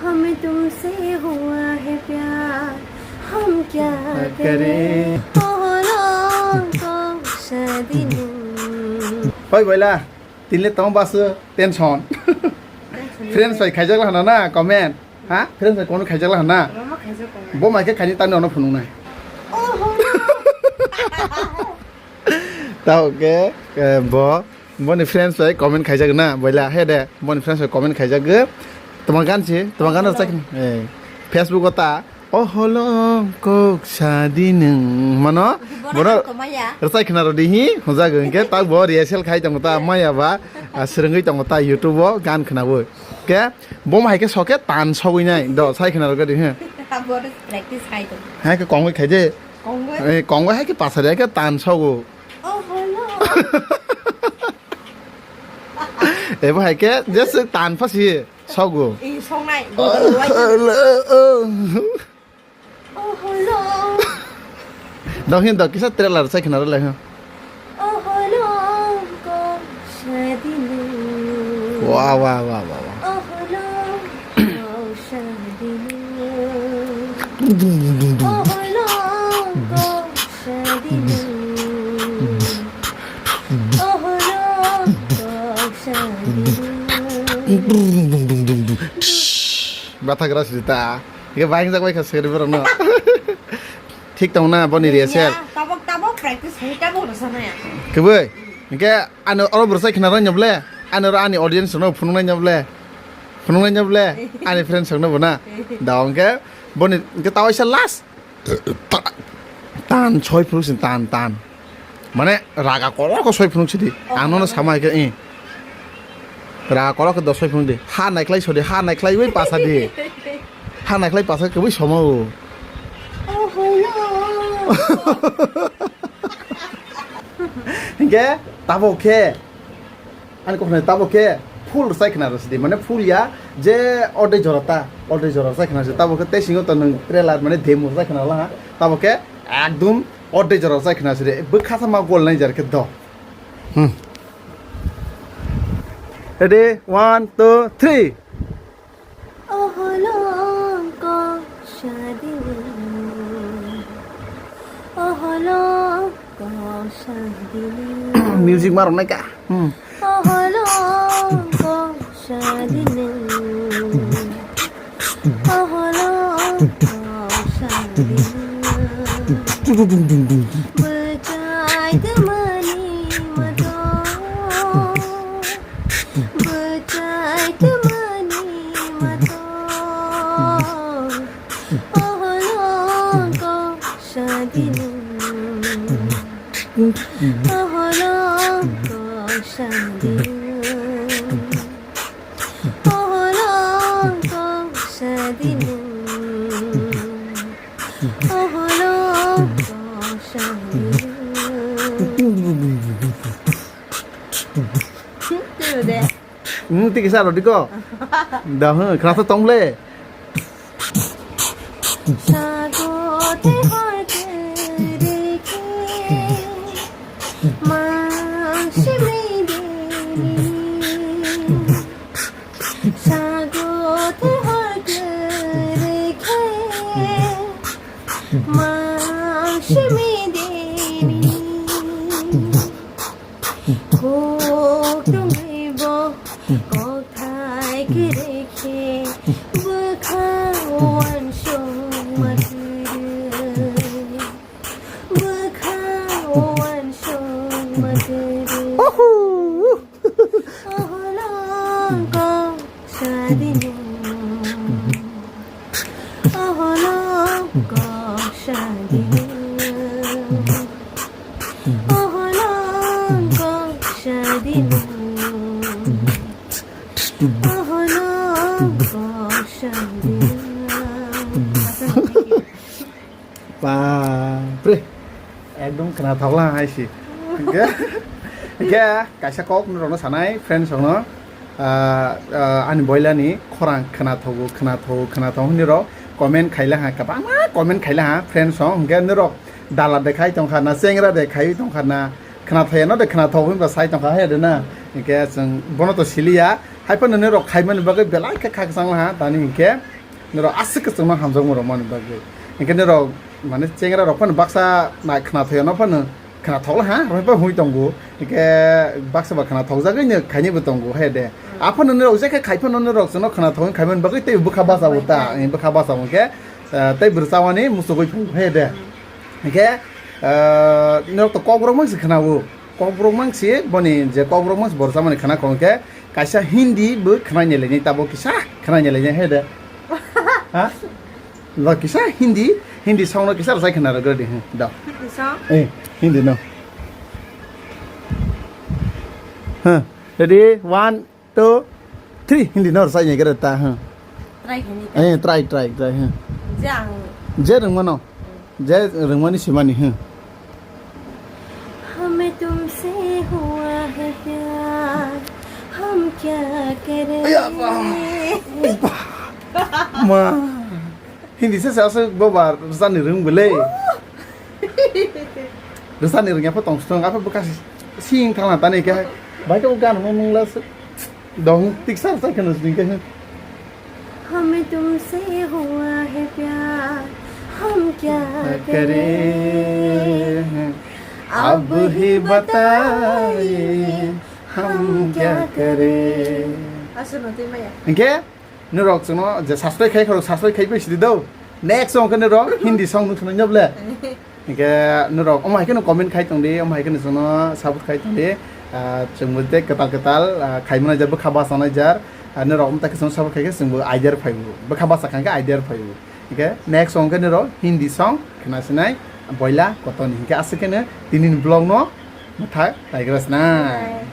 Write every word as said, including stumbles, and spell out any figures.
हमें तुमसे हुआ है प्यार, हम क्या करें? करें। ओ लोगों को शादी नहीं। Oi, boila, tinle tong bas tension. Friends bai khaijak la hana na comment. Ha? Friends bai comment khaijak la hana. Mama khaijak comment. Bo mai khe khaini tani ono phunung nai. Oh, no. Tao ke, eh, bo, boni friends bai comment khaijak na, boila, he de, boni friends bai comment khaijak ge. Toma gan si, toma gan rwchai, eh, Facebook o ta, "Oh, holong kok sadi nung," mano, bono rwchai khna rw di hi, hwnjak hwnkhe, tak bo rehearsal khai tongo ta, maya ba, ah, swrwngwi tongo ta, YouTube o gan khnawi. Ke, bo hai khe sok khe tan sogwi nai, do, sai khna rw di hi. Abo practice khai tongo. Hai khe kongwi khai de. Kongwi? Eh, kongwi hai khe pasari hai khe tan sogo. Oh, hello. Ebo hai khe just tan phasi sogo. Eh, songnai. Oh, hello. Oh, hello. Dong hin dong kisa trailer sai khna rw lai ha. Oh, hello, kok sadi nung. Wah, wah, wah, wah, wah. Oh, hello, kok sadi nung. Oh, hello, kok sadi nung. Oh, hello, kok sadi nung. Bathagra sita. Ike baing jak bai kha seri borok no. Thik tong na boni rehearsal. Tabok tabok practice hai tabok rwsa nai. Kwbwi. Hingke ano oro bwrwsai khna rwngya ble. Ano oro ani audience no phunuknai nya ble. Phunuknai nya ble. Ani friends rok no bo na. Da hingke boni hingke ta waisa last. Ta-, tan soi phunuk sin tan tan. Mane raga kolok ko soi phunuk sidi. Oh. Ang nono sama hingke i. Raga kolok ko do soi phunuk di. Ha naikhlai sodi ha naikhlai wi pasa di. Ha naikhlai pasa kwbwi somo. Oh, hello. Hingke tabo khe ani kokno tabo khe full rwchai khna rwsidi, mane full ya je ordek jora ta, ordek jora rwchai khna rwsidi. Tabo khe tei singo to nwng trailer mane demo rwchai khna rwla ha. Tabo khe ekdom ordek jora rwchai khna rwsidi. Bwkha sama gol nai jar khe do. Hmm. Ready? One, two, three. Oholong kok sadini. Oholong kok sadini. Music ma rwnai ka. Hmm. Oholong kok sadini. Oholong kok sadini. Bwchai twmani mato. Bwchai twmani mato. Oholong kok sadini. Oholong kok sadini. Oholong kok sadini. Oholong kok sadini. Twibo de. Hmm, tiki sa rodi ko. Dah, hmm, kerasa tong le. Sago te hoi te reke. Mang si me de ni. Sago te hoi te reke. Mang si me de ni. Kok tongwi bo kokthai kwrwi khe bwkha uansuk ma kwrwi. Bwkha uansuk ma kwrwi. Oho! Oholong kok sadini. Oholong kok sadini. Oholong kok sadini. Oholong kok sadini. Bapre, ekdom khwnathok lang hai se. Hingke, hingke kaisa kok norokno sanai, friends rokno, ah, ah, ani boilani khorang khwnathok, khwnathok, khwnathok hinwi rok comment khaila ha, kwbangma comment khaila ha, friends rok, hingke norok dala de khai tongkha na, chengra de khai tongkha na, khwnathok ya no de khwnathok hinba sai tongkha hai de na, hingke chwng bono to siliya, Hai phano norok khaimani bagwi belai khe khakchangla ha, tani hinkhe norok aswk kwchwngno hamjakma rwmani bagwi. Hinkhe norok, mane, chengra rok phano baksa nai khna thoyano phano khna thokla ha, rwphai hui tongo. Hinkhe baksa ba khna thokjagwi no khainaibo tongo, he de. Aphano norok je khe khai phano norok chwngno khna thokgwi khaimani bagwi tei bwkha bachago ta, bwkha bachago hinkhe, eh, tei bwrwi chawani muchugwi phaio, he de. Hinkhe, eh, norok to kokborok mang se khna-o. Kokborok mang se, boni je kokborok mang se borok chamani khna kho hinkhe, kaisa Hindi bo khna ni lainai, tabo kisa khna ni lainai, he de. Ha? Lo kisa Hindi, Hindi song no kisa rwchai khna rwgwradi, hmm, da. Hindi song? Eh, Hindi no. Huh. Ready? One, two, three. Hindi no rwchai ni gra ta, huh. Try khaini ta. Eh, try, try, try, huh. Je ang. Je rwngmano. Je rwngmani simani, huh. हमें तुमसे हुआ है प्यार, हम क्या करें? Aya, ba. Ma. Hindi se sa se bo ba rwchani rwng bwle. Rwchani rwngya pho tong stong, apha bwkha sing thangla tani khe. Bai khe gan mo mungla se. Dong tiksa sa kheno sing khe. हमें तुमसे हुआ है प्यार, हम क्या करें? अब ही बताइए, हम क्या करें? Aswk no twi maya. Hinkhe norok chwngno je subscribe khai khorok subscribe khai bai sidi do. Next song khe norok Hindi song nung thunai nyoble. Hinkhe norok omo hai kheno comment khai tongdi, omo hai kheno chwngno support khai tongdi. Ah, chwngbo tei kwtal kwtal, ah, khaimano je bwkha bachanai jar. Ah, norok omo ta khe chwngno support khai khe chwngbo idea phaibo. Bwkha bacha kha khe idea phaibo. Hinkhe next song khe norok Hindi song khna sinai boila kotorni. Hinkhe aswk kheno tinini vlog no mwthak laigra sinai.